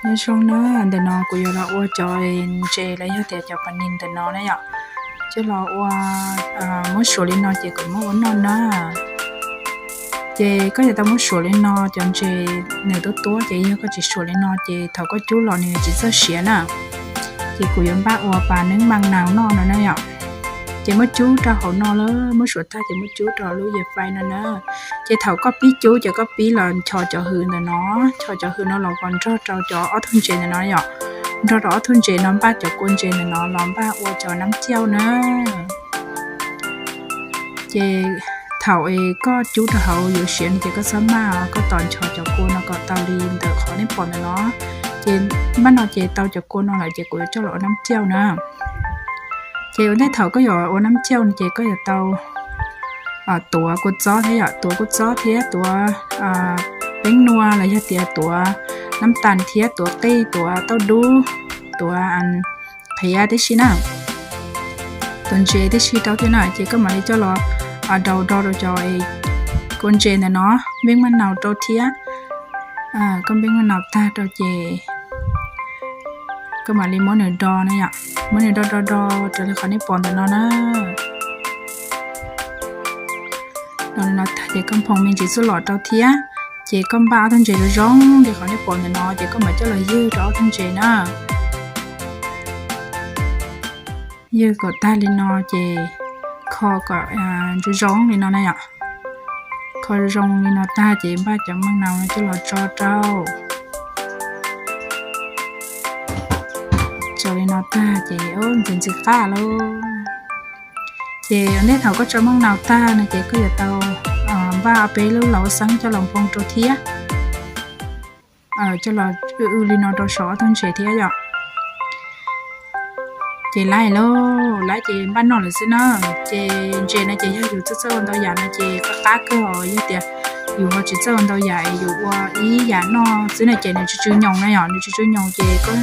Nyob zoo na, ntawm no kuv yuav los ua cov ntses los yog tias cov pas nis ntawm no na yom. Coj los ua, muab suav li no ces kuv muab ua noj na. Ces koj yuav tau muab suav li no, cov ntses nws tuab tuab ces yog koj tsis suav li no ces thaum koj cub los nws tsis txawj siav na. Ces kuv yuav npaj ua pas neeb maj naus noj no na yom. Ces muab cub rau hauv no lawm, muab suav tag ces muab cub rau lub yias fais no na. Ces thaum koj pib cub ces koj pib los nchos cov hws ntawm no, nchos cov hws no los kom nrog rau cov ob tug ntses ntawm no yom. Nrog rau ob tug ntses no npaj cov kua ntses ntawm no los npaj ua cov nab cauj na. Ces thaum es koj cub rau hauv yuav siav no ces koj txhob maj, koj tos nchos cov kua no kom tau li ntawm qhov nej pom ntawm no. Ces npaj no ces tau cov kua no lawm ces kuv yuav coj los ua nab cauj na. Ces ua ntej thaum koj yuav ua nab cauj no ces koj yuav tau tuav kua txob thiab yom, tuav kua txob thiab tuav peeb nua los yog tias tuav nab tas thiab tuav qij, tuav tauj dub, tuav qhiav tib si na, tuav ntses tib si rau thiab na. Ces koj mam li coj los daus do rau cov kua ntses ntawm no, npeej maj naus rau thiab. Koj npeej maj naus tag rau ces koj mam li muab nws do na yom, muab nws do do do raws li qhov nej pom ntawm no na. Do li no tag ces koj nphoo me ntsis txuj lom rau thiab. Ces koj npaj ob tug ntses zoo zoo li qhov nej pom ntawm no ces koj mam coj los ywg rau ob tug ntses na. Ywg kom tag li no ces kho kom zoo zoo li no na yom. Kho zoo li no tag ces npaj cov maj naus no coj los tso rau. Tso li no tag ces ntxim ntxim qab lauj. Ces ua ntej thaum koj tso maj naus tag no ces koj yuav tau npaj peb lub laus xeeb coj los nphoo rau thiab. Coj los w w li no rau saum ob tug ntses thiab yom. Ces lawm lauj, lawm ces npaj noj lawm xwb na. Ces ntses no ces yog yus txawj txawj ua ntau yam no ces qab qab kawg os, yog tias yus ho tsis txawj ua ntau yam es yus ua ib yam noj xwb na ces nws tsw tsw nyoos na yom, nws tsw tsw nyoos ces koj